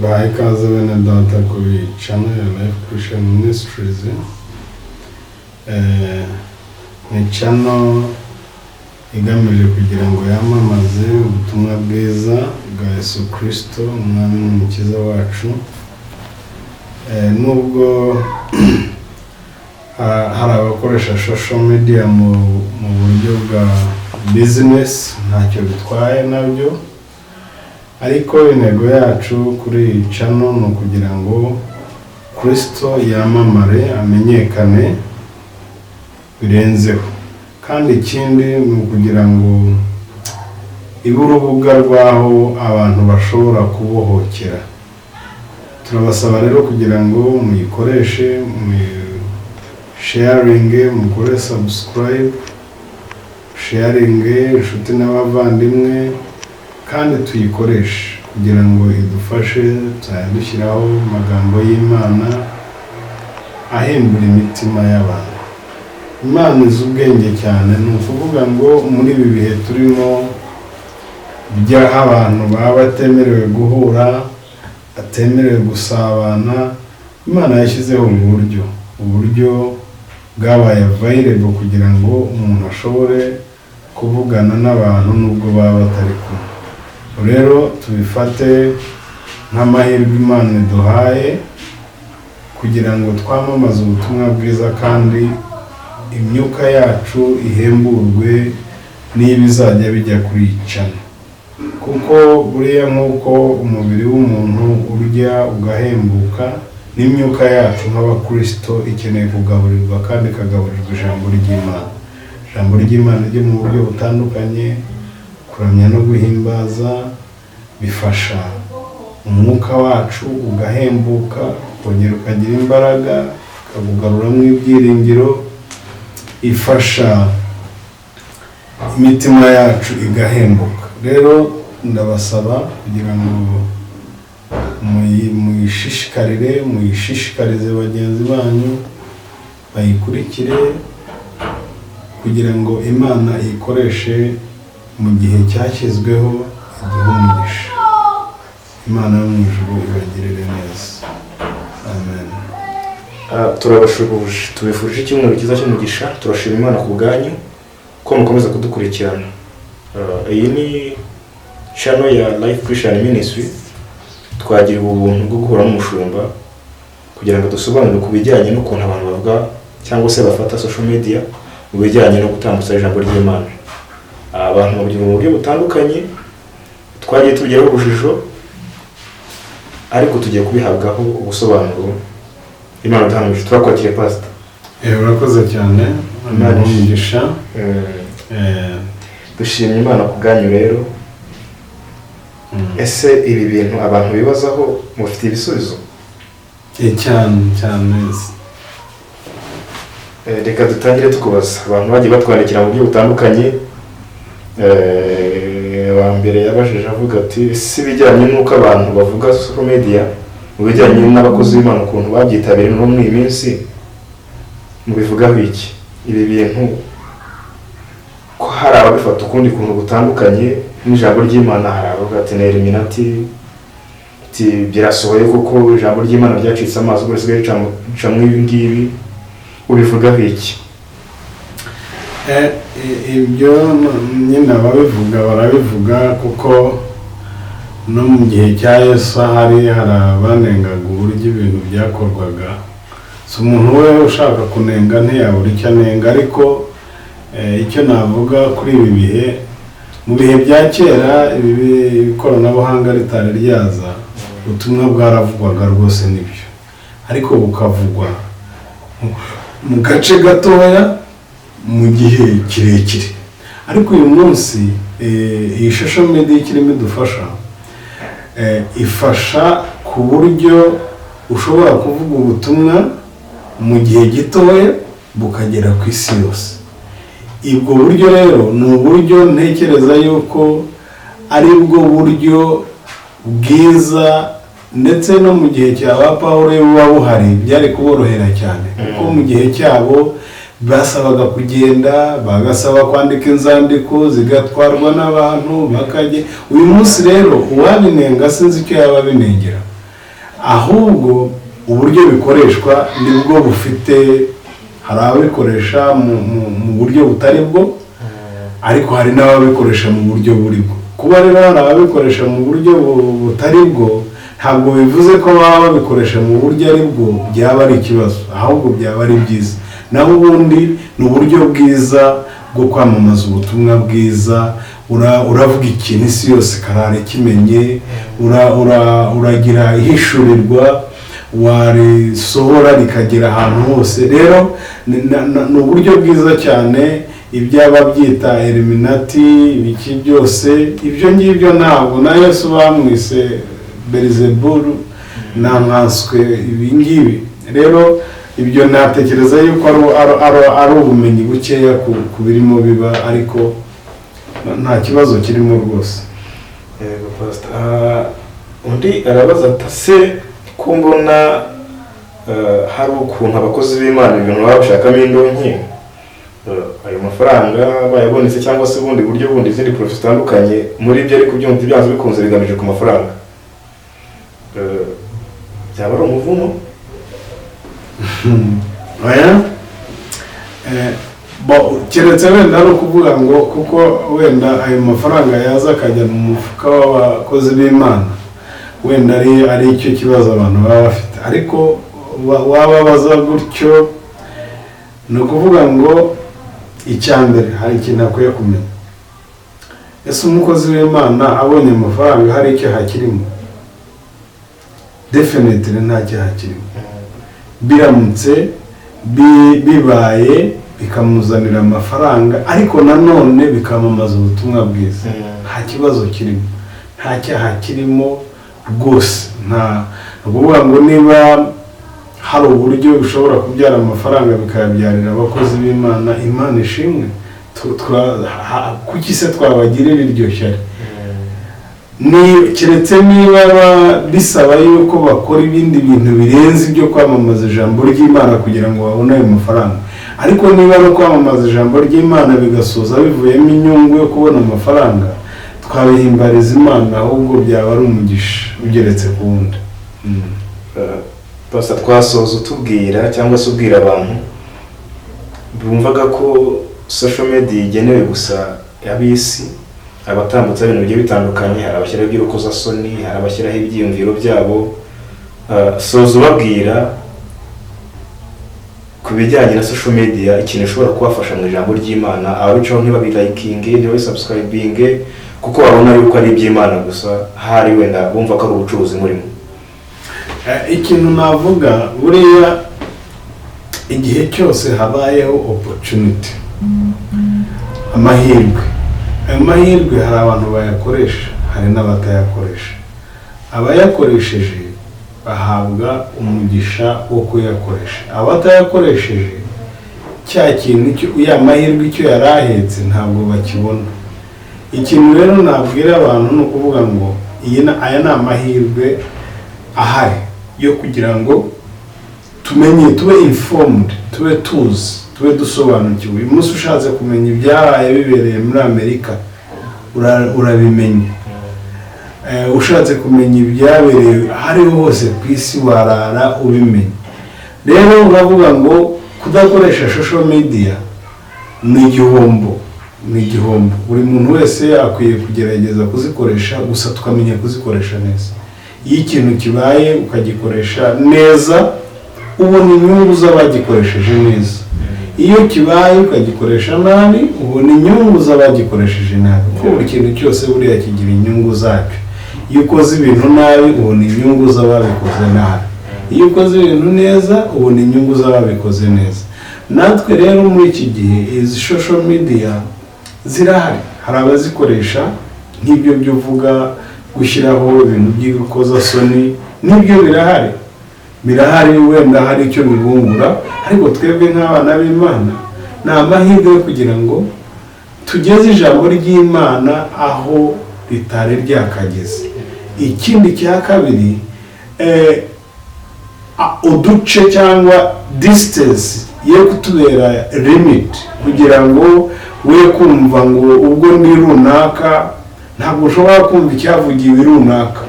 Baha ikaze bene data kuri channel ya Life Christian Ministries. Ni channel igamije kugira ngo yamamaze ubutumwa bwiza bwa Yesu Kristo, Umwami n'Umukiza wacu. Nubwo hari abakoresha social media mu buryo bwa business, ntacyo bitwaye nabyo, ariko intego yacu kuri iyi channel ni ukugira ngo Kristo yamamare, amenyekane birenzeho. Kandi ikindi ni ukugira ngo ibe urubuga rw'aho abantu bashobora kubohokera. Turabasaba rero kugira ngo muyikoreshe, muyisharinge, mukore subscribe, sharinge inshuti n'abavandimwe, kandi tuyikoreshe kugira ngo idufashe. Tuzajya dushyiraho amagambo y'Imana ahembura imitima y'abantu. Imana izi ubwenge cyane. Ni ukuvuga ngo muri ibi bihe turimo by'aho abantu baba batemerewe guhura, batemerewe gusabana, Imana yashyizeho uburyo bwabaye available kugira ngo umuntu ashobore kuvugana n'abantu nubwo baba batari kumwe. Rero tubifate nk'amahirwe Imana iduhaye kugira ngo twamamaze ubutumwa bwiza, kandi imyuka yacu ihemburwe niba izajya bijya kuri iyi channel, kuko buriya nk'uko umubiri w'umuntu urya ugahembuka, n'imyuka yacu nk'abakirisito ikeneye kugaburirwa, kandi ikagaburirwa ijambo ry'Imana. Ijambo ry'Imana ryo mu buryo butandukanye, kuramya no guhimbaza, bifasha umwuka wacu ugahembuka, ukongera ukagira imbaraga, ikakugaruramo ibyiringiro, ifasha imitima yacu igahembuka. Rero ndabasaba kugira ngo muyishishikarire, muyishishikarize bagenzi banyu bayikurikire, kugira ngo Imana iyikoreshe mu gihe cyashyizweho, iduhe umugisha. Imana yo mu ijuru ibagirire neza. Amen. Turabashuhuje, tubifurije icyumweru cyiza cy'umugisha. Turashima Imana ku bwanyu ko mukomeza kudukurikirana. Iyi ni channel ya Life Christian Ministry. Twagiriwe ubuntu bwo guhura n'umushumba kugira ngo dusobanure ku bijyanye n'ukuntu abantu bavuga cyangwa se bafata social media mu bijyanye no gutambutsa ijambo ry'Imana. Abantu babyumva mu buryo butandukanye, twagiye tubigeraho urujijo, ariko tugiye kubihabwaho ubusobanuro. Imana duhanuje. Turakwakiriye, Pastor. Urakoze cyane. Imana Imana umugisha. Dushimye Imana ku bwanyu rero. Ese ibi bintu abantu bibazaho mufite ibisubizo? Cyane cyane. Reka dutangire tukubaza. Abantu bagiye batwandikira mu buryo butandukanye. Wa mbere yabajije avuga ati: "Ese ibijyanye n'uko abantu bavuga social media mu bijyanye n'abakozi b'Imana, ukuntu babyitabiriye no muri iyi minsi, mubivugaho iki? Ibi bintu ko hari ababifata ukundi kuntu gutandukanye n'ijambo ry'Imana?" Hari abavuga ati: "Ni Illuminati," ati: "Birasohoye kuko ijambo ry'Imana ryacitse amazi, ubwo risigaye ricamwo ibi ngibi." Ubivugaho iki? Ibyo nyine ababivuga barabivuga, kuko no mu gihe cya Yesu ahari hari abanengaga uburyo ibintu byakorwaga. Si umuntu we ushaka kunenga ntiyabura icyo anenga, ariko icyo navuga kuri ibi bihe, mu bihe bya kera ibi ikoranabuhanga ritari ryaza, ubutumwa bwaravugwaga rwose nibyo, ariko bukavugwa mu gace gatoya mu gihe kirekire. Ariko uyu munsi iyi social media ikirimo idufasha, ifasha ku buryo ushobora kuvuga ubutumwa mu gihe gitoya bukagera ku isi yose. Ubwo buryo rero ni uburyo ntekereza yuko ari bwo buryo bwiza, ndetse no mu gihe cya ba Paul buba buhari byari kuborohera cyane, kuko mu gihe cyabo Basabaga kugenda, bagasaba kwandika inzandiko zigatwarwa n'abantu bakajya. Uyu munsi rero uwabinenga sinzi icyo yaba abinengera, ahubwo uburyo bikoreshwa nibwo bufite. Hari ababikoresha mu buryo butari bwo, ariko hari n'ababikoresha mu buryo buri bwo. Kuba rero hari ababikoresha mu buryo butari bwo, ntabwo bivuze ko baba babikoresha mu buryo ari bwo byaba ari ikibazo, ahubwo byaba ari byiza. Naho ubundi ni uburyo bwiza bwo kwamamaza ubutumwa bwiza. Uravuga ikintu isi yose ikarara ikimenye, uragira ihishurirwa warisohora rikagera ahantu hose. Rero ni uburyo bwiza cyane. Ibyaba byita Illuminati, ibiki byose, ibyo ngibyo ntabwo. Na Yesu bamwise Berizeburu nta nkanswe ibi ngibi. Rero ibyo natekereza yuko ari ubumenyi bukeya ku birimo biba, ariko nta kibazo kirimo rwose. Yego, Pastor. Undi arabaza ati: "Se ko mbona hari ukuntu abakozi b'Imana ibintu baba bashakamo indonke, ayo mafaranga bayabonetse cyangwa se ubundi buryo bundi, izindi profit zitandukanye muri ibyo, ariko byumva byanze bikunze bigamije ku mafaranga, byaba ari umuvumo?" Oya. Bo, keretse wenda ari ukuvuga ngo kuko wenda ayo mafaranga yaza akajya mu mufuka w'abakozi b'Imana, wenda ari icyo kibazo abantu baba bafite. Ariko wababaza gutyo, ni ukuvuga ngo icya mbere hari ikintu akwiye kumenya: ese umukozi w'Imana abonye amafaranga hari icyaha kirimo? Definitely nta cyaha kirimo, biramutse bibaye bikamuzanira amafaranga, ariko nanone bikamamaza ubutumwa bwiza. Nta kibazo kirimo, nta cyaha kirimo rwose. Nta, ni ukuvuga ngo niba hari uburyo bishobora kubyara amafaranga bikayabyarira abakozi b'Imana, Imana ishimwe. Kuki se twabagirira iryo shyari? Ni keretse niba bisaba yuko bakora ibindi bintu birenze ibyo kwamamaza ijambo ry'Imana kugira ngo babone ayo mafaranga. Ariko niba ari ukwamamaza ijambo ry'Imana bigasoza bivuyemo inyungu yo kubona amafaranga, twabihimbariza Imana, ahubwo byaba ari umugisha ugeretse ku wundi. Pastor, twasoza utubwira cyangwa se ubwira abantu bumvaga ko social media igenewe gusa ab'isi, abatambutsa ibintu bigiye bitandukanye, hari abashyiraho iby'urukozasoni, hari abashyiraho ibyiyumviro byabo. Soza ubabwira ku bijyanye na social media, ikintu ishobora kubafasha mu ijambo ry'Imana, ababicaho ntibabirayikinge, ntibabisubscribinge, kuko babona yuko ari iby'Imana gusa, hari wenda bumva ko ari ubucuruzi murimo. Ikintu navuga, buriya igihe cyose habayeho opportunity, amahirwe, ayo mahirwe hari abantu bayakoresha, hari n'abatayakoresha. Abayakoresheje bahabwa umugisha wo kuyakoresha, abatayakoresheje cya kintu ya mahirwe icyo yari ahetse ntabwo bakibona. Ikintu rero nabwira abantu ni ukuvuga ngo aya ni amahirwe ahari yo kugira ngo tumenye, tube informed, tube tuzi, tube dusobanukiwe. Uyu munsi ushatse kumenya ibyaraye bibereye muri Amerika urabimenya. Ushatse kumenya ibyabereye aho ariho hose ku isi warara ubimenya. Rero uravuga ngo kudakoresha social media ni igihombo, ni igihombo. Buri muntu wese akwiye kugerageza kuzikoresha, gusa tukamenya kuzikoresha neza. Iyo ikintu kibaye ukagikoresha neza, ubona inyungu z'abagikoresheje neza. Iyo kibaye ukagikoresha nabi, ubona inyungu z'abagikoresheje nabi, kuko buri kintu cyose buriya kigira inyungu zacyo. Iyo ukoze ibintu nabi, ubona inyungu z'ababikoze nabi. Iyo ukoze ibintu neza, ubona inyungu z'ababikoze neza. Natwe rero muri iki gihe izi social media zirahari, hari abazikoresha nk'ibyo byo uvuga, gushyiraho ibintu by'urukozasoni, n'ibyo birahari, birahari, wenda hari icyo bibungura. Ariko twebwe nk'abana b'Imana ni amahirwe yo kugira ngo tugeze ijambo ry'Imana aho ritari ryakageze. Ikindi cya kabiri, uduce cyangwa distance Ye kutubera limit kugira ngo we kumva ngo ubwo ndi runaka ntabwo ushobora kumva icyavugiwe runaka.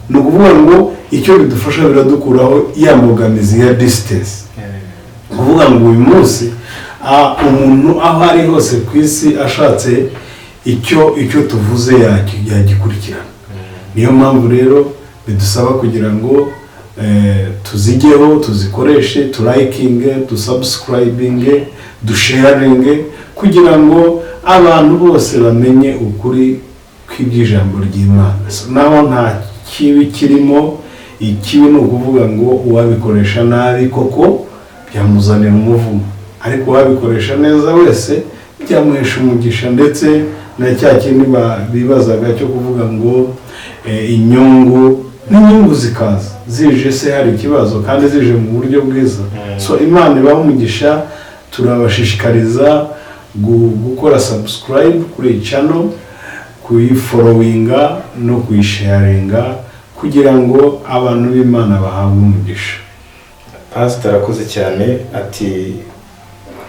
Ni ukuvuga ngo icyo bidufasha, biradukuraho ya mbogamizi ya distance. Kuvuga ngo uyu munsi umuntu aho ari hose ku isi ashatse icyo tuvuze yagikurikirana. Niyo mpamvu rero bidusaba kugira ngo tuzigeho, tuzikoreshe, tulikinge, dusubscribinge, dusharinge, kugira ngo abantu bose bamenye ukuri kw'iby'ijambo ry'Imana. So, naho nta kibi kirimo. Ikibi ni ukuvuga ngo uwabikoresha nabi koko byamuzanira umuvumo, ariko uwabikoresha neza wese byamuhesha umugisha. Ndetse na cya kindi bibazaga cyo kuvuga ngo inyungu n'inyungu zikaza zije se hari ikibazo, kandi zije mu buryo bwiza? So Imana ibaha umugisha. Turabashishikariza gukora subscribe kuri iyi channel, kuyifollowinga no kuyisharinga, kugira ngo abantu b'Imana bahabwe umugisha. Pasita arakoze cyane, ati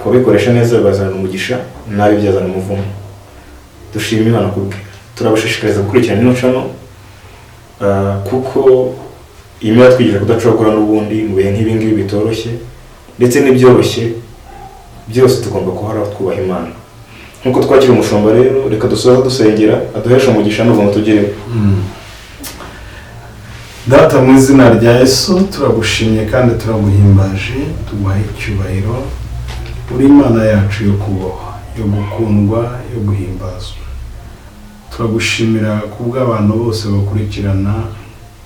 kubikoresha neza bibazanira umugisha, nabi byazana umuvumo. Dushima Imana kubwe. Turabashishikariza gukurikirana ino channel, kuko irimo iratwigisha kudacogora n'ubundi mu bihe nk'ibi ngibi bitoroshye ndetse n'ibyoroshye byose, tugomba guhora twubaha Imana. Nk'uko twakira umushumba rero, reka dusoze dusengera, aduheshe umugisha n'ubuntu tugereho. Data, mu izina rya Yesu, turagushimye kandi turaguhimbaje, tuguhaye icyubahiro. Uri Imana yacu yo kubahwa, yo gukundwa, yo guhimbazwa. Turagushimira kubw'abantu bose bakurikirana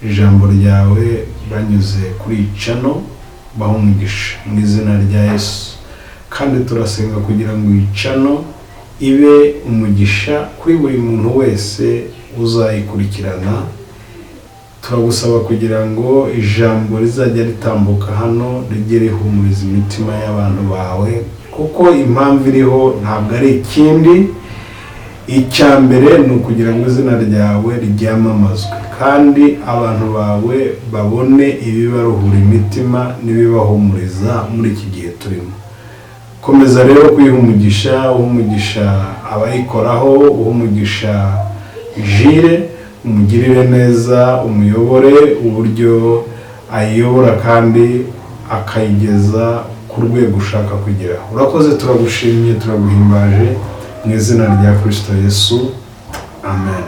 ijambo ryawe banyuze kuri iyi channel. Baha umugisha mu izina rya Yesu. Kandi turasenga kugira ngo iyi channel ibe umugisha kuri buri muntu wese uzayikurikirana. Turagusaba kugira ngo ijambo rizajya ritambuka hano rijye rihumuriza imitima y'abantu bawe, kuko impamvu iriho ntabwo ari ikindi. Icya mbere ni ukugira ngo izina ryawe ryamamazwe, kandi abantu bawe babone ibibaruhura imitima n'ibibahumuriza muri iki gihe turimo. Komeza rero kuyiha umugisha, uha umugisha abayikoraho, uha umugisha Jire, umugirire neza, umuyobore uburyo ayiyobora kandi akayigeza ku rwego ushaka kugeraho. Urakoze, turagushimye, turaguhimbaje mu izina rya Kirisito Yesu, amen.